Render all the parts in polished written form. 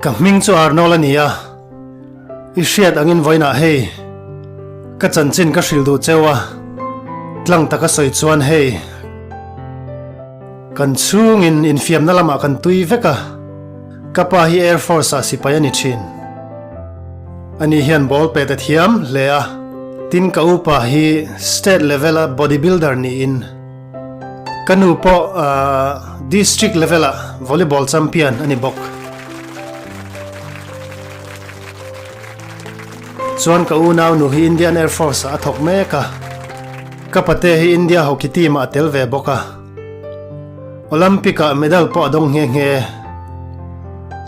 Ka hming chu Arnold a ni a, i hriat angin vawiinah hei ka chanchin ka hrilh duh cheu a, tlang taka sawi chuan hei kan chhungin infiamna lamah kan tui vek a, ka pa hi Air Force ah sipai a ni thin. Ani hian ball pet a thiam hle a, tin ka upa hi state level a body builder niin Ka nu pawh district level ah volleyball champion a ni bawk. Chuan ka unau nu hi Indian Air Force ah a thawk mek a, ka pate hi India hockey team ah a tel ve bawk a. Olympic ah medal pawh a dawng nghe nghe.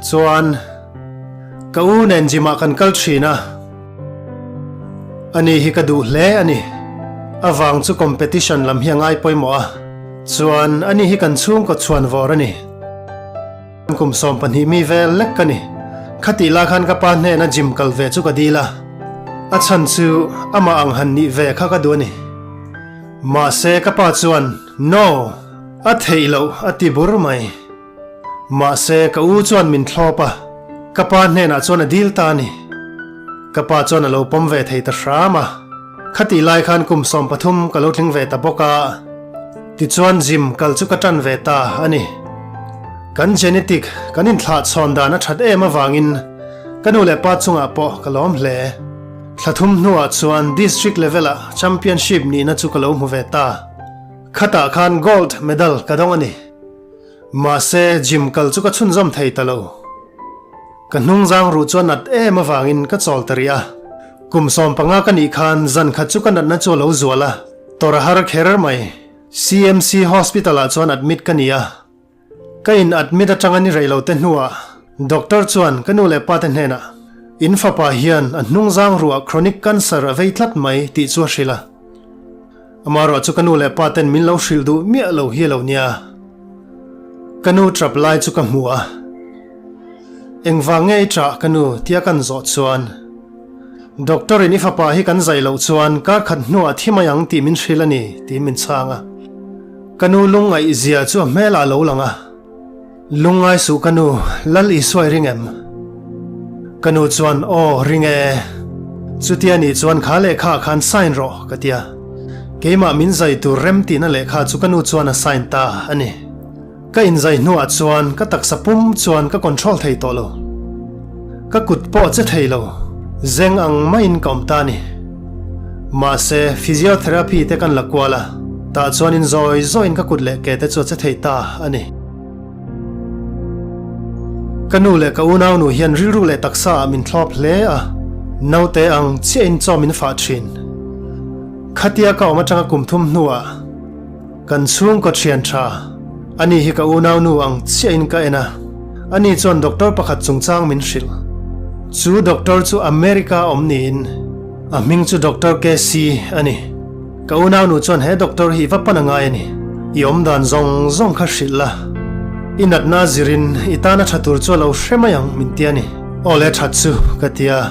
Chuan ka u nen gym ah kan kal thin a. Ani hi ka duh hle a ni. A vang chu competition lam hi a ngai pawimawh a, chuan ani hi kan chhungkaw chhuan vawr a ni. Kum 12 mi vel lek ka ni. Khatih la khan ka pa hnena gym kal ve chu ka dil a, a chhan chu amah ang han nih ve kha ka duh a ni. Mahse ka pa chuan No! A theih loh a ti bur mai. Mahse, ka u chuan min thlawp a, ka pa hnenah chuan a dil ta a ni. Ka pa chuan a lo pawm ve thei ta hram a, khatih lai khan kum 13 ka lo tling ve ta bawk a, tichuan gym kal chu ka tan ve ta a ni. Kan genetic kan inthlahchhawn dan a that em avangin ka nu leh pa chungah pawh ka lawm hle. Thla thum hnuah chuan district level-ah championship nihna chu ka lo hmu ve ta. Khatah khan gold medal ka dawng a ni. Mahse, gym kal chu ka chhunzawm thei ta lo. Ka hnungzang ruh chu a nat em avangin ka chawl ta rih a. Kum 15 ka nih khan zan khat chu ka natna chu a lo zual a, tawrh a har kher mai. CMC Hospital ah chuan admit ka ni a. Ka in admit atanga ni rei lo te hnuah doctor chuan ka nu leh pa te hnenah, In fapa hian a hnungzang ruhah chronic cancer a vei tlat mai tih chu a hrilh a. Amaherawh chu ka nu leh pa ten min lo hrilh duh miah lo hi a lo nia. Ka nu trap lai chu ka hmu a. Engvang nge i trah ka nu tia kan zawh chuan Doctor in i fapa hi kan zai loh chuan kar khat hnuah thi mai ang tih min hrilh a ni tiin min chhang a. Ka nu lungngaih zia chu a hmelah a lo lang a. Lungngai suh ka nu, Lal Isua i ring em? Ka nu chuan, Aw, ring e. Chutia nih chuan kha lehkha ah khan sign rawh, ka ti a. Keimah min zai tur rem tihna lehkha chu ka nu chuan a sign ta a ni. Ka inzai hnuah chuan ka taksa pum chuan ka control thei tawh lo. Ka kut pawh a che thei lo, zeng ang maiin ka awm ta a ni. Mahse, physiotherapy te kan la kual a, tah chuan in zawi zawiin ka kut leh ke te chu a che thei ta a ni. Ka nu leh ka unaunu hian rilru leh taksa ah min thlawp hle a, naute ang chiahin chaw min fah thin. Khatia ka awm atanga kum thum hnuah kan chhungkaw thian tha, ani hi ka unaunu ang chiahin ka en a, ani chuan doctor pakhat chungchang min hrilh. Chu doctor chu America awm niin a hming chu Doctor KC a ni. Ka unaunu chuan he doctor hi i va pan a ngai a ni. I awmdan zawng zawng kha hrilh la, i natna a zirin i tana tha tur chu a lo hre mai ang min ti a ni. Aw le that chu ka ti a,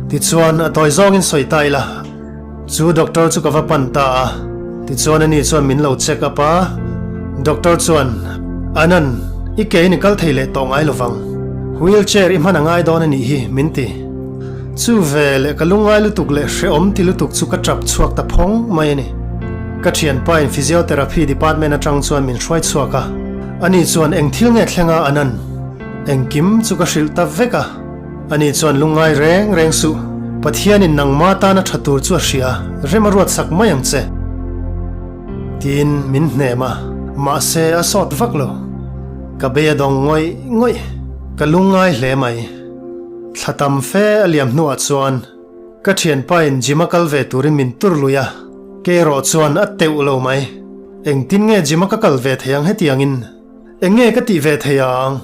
tichuan a tawi zawngin sawi ta ila. Chu doctor chu ka va pan ta a, tichuan ani chuan min lo check up a, doctor chuan, Anan, i ke in i kal thei leh tawh ngai lovang, wheel chair i hman a ngai dawn a nih hi min ti. Chu ve leh ka lungngai lutuk leh hrehawm ti lutuk chu ka tap chhuak ta phawng mai a ni. Ka thianpa in physiotherapy department atang chuan min hruai chhuak a, ani chuan eng thil nge thlenga an an engkim chu ka hrilh ta vek a, ani chuan lungngai reng reng suh, Pathian in nangma tana tha tur chu a hria, rem a ruat sak mai ang che. Tiin min hnem a, mahse a sawt vak lo. Ka bei a dawng ngawih ngawih, ka lungngai hle mai. Thla tam fe a liam hnuah chuan ka thianpa in gym a kal ve turin min tur lui a, kei erawh chuan a teuh lo mai. Engtin nge gym a ka kal ve thei ang hetiangin? Eng nge ka tih ve thei ang?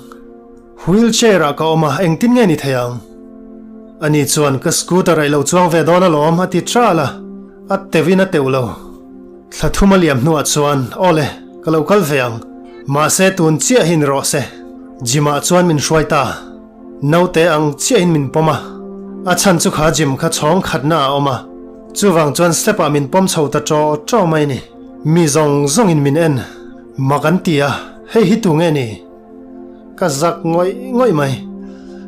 Wheel chair ah ka awm a, engtin nge ni thei ang? Ani chuan ka scooter ah i lo chuang ve dawn alawm a ti tral a, a teuhin a teuh lo. Thla thum a liam hnuah chuan, Aw le, ka lo kal ve ang. Mahse tun chiah hi ni rawh se. Gym ah chuan min hruai ta. Naute ang chiahin min pawm a, a chhan chu kha gym kha chhawng khatna a awm a, chuvang chuan step ah min pawm chho ta ṭaw ṭaw mai ni. Mi zawng zawngin min en, mak an ti a, hei hi tu nge ni? Ka zak ngawih ngawih mai.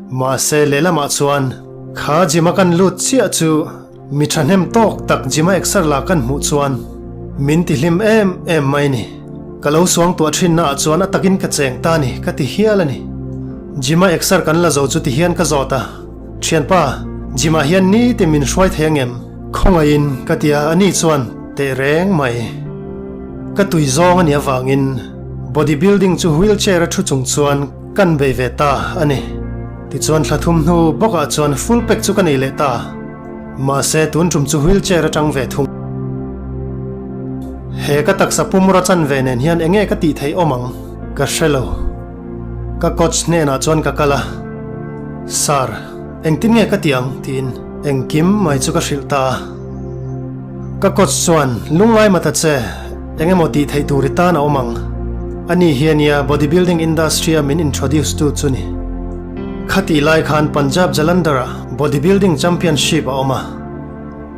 Mahse lehlamah chuan kha gym a kan lut chiah chu mi thahnem tawk tak gym a exer la kan hmuh chuan min ti hlim em em mai ni. Ka lo suang tuah thinna ah chuan a takin ka cheng ta ni ka ti hial a ni. Gym a exer kan la zo chu ti hian ka zawt a, Thianpa, gym ah hian nitin min hruai thei angem? Khawngaihin ka ti a, ani chuan teh reng mai. Ka tui zawng a nih avangin body building chu wheelchair a thu chung chuan kan bei ve ta a ni. Tichuan thla thum hnu bawkah chuan full pack chu ka nei leh ta. Mahse tun tum chu wheelchair atang ve thung. He ka taksa pumraw chan ve nen hian enge ka tih theih awm ang ka hre lo. Ka coach hnenah chuan ka kal a, Sir, engtin nge ka tih ang? tiin engkim mai chu ka hrilh ta a. Ka coach chuan, Lungngai mata che, eng emaw tih theih tur i tan a awm ang. Ani hi ania bodybuilding industry a min introduce tu chu ni. Khatih lai khan Punjab Jalandhar ah bodybuilding championship a awm a.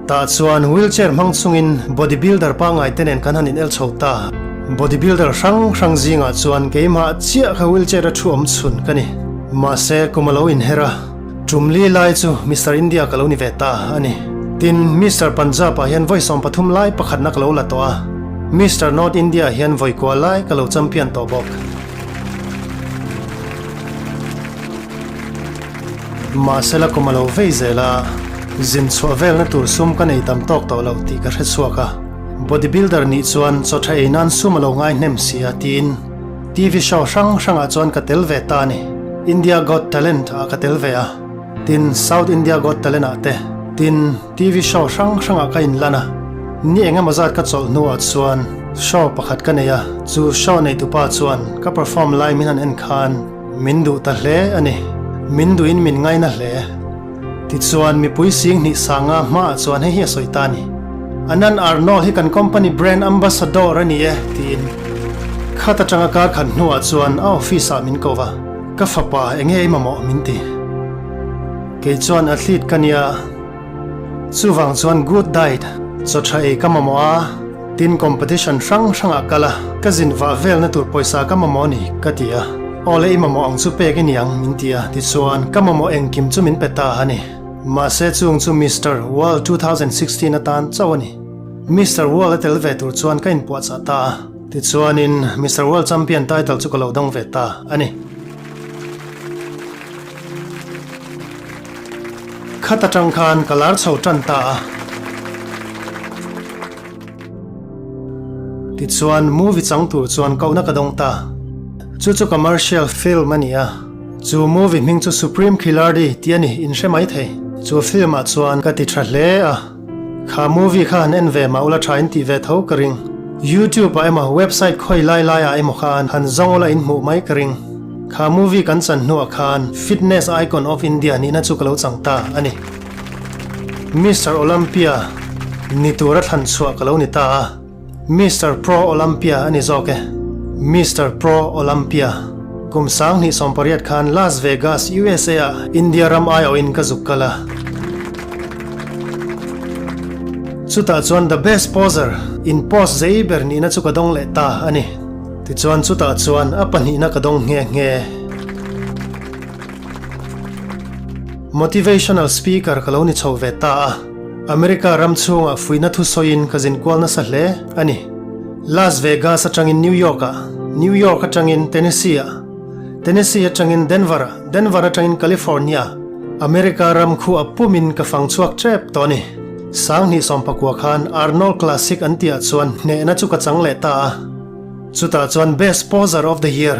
Tah chuan wheelchair hmang chungin bodybuilder pangngai te nen kan han inel chho ta. Bodybuilder hrang hrang zingah chuan keimah chiah kha wheelchair a thu awm chhun ka ni. Mahse kum a lo inher a, tum li lai chu Mister India ka lo ni ve ta a ni. Tin, Mister Punjab ah hian vawi 13 lai pakhatna ka lo la tawh a, Mister North India ah hian vawi kua lai ka lo champion tawh bawk. Mahsela kum a lo vei zel a, zin chhuah velna tur sum ka nei tam tawk tawh lo tih ka hre chhuak a. Bodybuilder nih chuan chaw tha ei nan sum a lo ngai hnem si a tiin TV show hrang hrangah chuan ka tel ve ta a ni. India Got Talent ah ka tel ve a, tin South India Got Talent ah te, tin TV show hrang hrangah ka inlan a. Ni eng emaw zat ka chawlh hnuah chuan show pakhat ka nei a, chu show neitupa chuan ka perform lai min han en khan, Min duh ta hle a ni. Min duhin min ngaina hle. Tichuan, mipui sing hnih sanga hmaah chuan hei hi a sawi ta a ni. Anand Arnold hi kan company brand ambassador a ni e, tiin. Khat atanga kar khat hnuah chuan a office ah min ko va, Ka fapa, enge i mamawh? min ti. Kei chuan athlete ka nia. Chuvang chuan good diet, chaw tha ei ka mamawh a. Tin competition hrang hrangah kal a, ka zin vah velna tur pawisa ka mamawh a ni, ka ti a. Aw le i mamawh ang chu pek i ni ang, min ti a, tichuan ka mamawh engkim chu min pe ta a ni. Mahse chung chu Mister World 2016 atan chauh a ni. Mister World a tel ve tur chuan ka inpuahchah ta a, tichuanin Mister World Champion title chu ka lo dawng ve ta a ni. Khat atang khan ka lar chho tan ta a. Tichuan movie chang tur chuan kohna ka dawng ta. Chu chu commercial film a ni a. Chu movie hming chu Supreme Khiladi tih a ni, in hre mai thei. Chu film ah chuan ka ti tha hle a. Kha movie kha han en ve mah ula tha in tih ve tho ka ring. YouTube ah emaw website khawi lai lai ah emaw khan han zawng ula in hmuh mai ka ring. Kha movie kan chan hnuah khan Fitness Icon of India nihna chu ka lo chang ta a ni. Mister Olympia ni tura thlan chhuah ka lo ni ta a, Mister Pro Olympia a ni zawk e. Mister Pro Olympia kum 2018 khan Las Vegas, USA ah India ram aiawhin ka zuk kal a. Chutah chuan The Best Poser, in post zei ber nihna chu ka dawng leh ta a ni. Tichuan chutah chuan a pahnihna ka dawng nghe nghe. Motivational speaker ka lo ni chho ve ta a, America ram chhungah fuihna thusawiin ka zin kual nasa hle a ni. Las Vegas atangin New York ah, New York atangin Tennessee ah, Tennessee atangin Denver ah, Denver atangin California, America ram khu a pumin ka fang chhuak tep tawh a ni. 2019 khan Arnold Classic an tihah chuan hnehna chu ka chang leh ta a, chutah chuan Best Poser of the Year,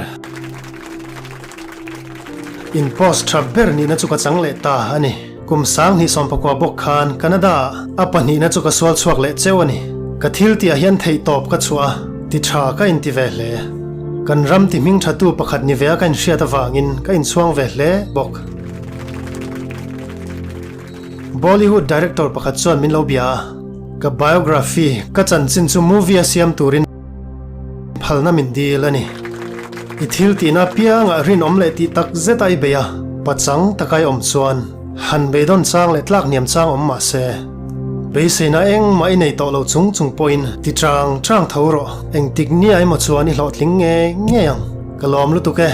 In post tha ber nihna chu ka chang leh ta a ni. Kum 2019 bawk khan Canada ah a pahnihna chu ka sual chhuak leh cheu a ni. Ka thil tihah hian theihtawp ka chhuah a, ti tha ka inti ve hle. Kan ram ti hming thatu pakhat ni ve a ka inhriat avangin ka inchhuang ve hle bawk. Bollywood director pakhat chuan min lo bia a, ka biography ka chanchin chu movie a siam turin, Phalna min dil a ni. I thil tihna apiangah rinawm leh tih tak zeta i bei a, pachang taka i awm chuan han beidawn chang leh tlak hniam chang awm mah se, beiseina engmah i nei tawh lo chung chung pawhin ti chang chang tho rawh. Engtik nia emaw chuan i hlawhtling ngei ngei ang. Ka lawm lutuk e.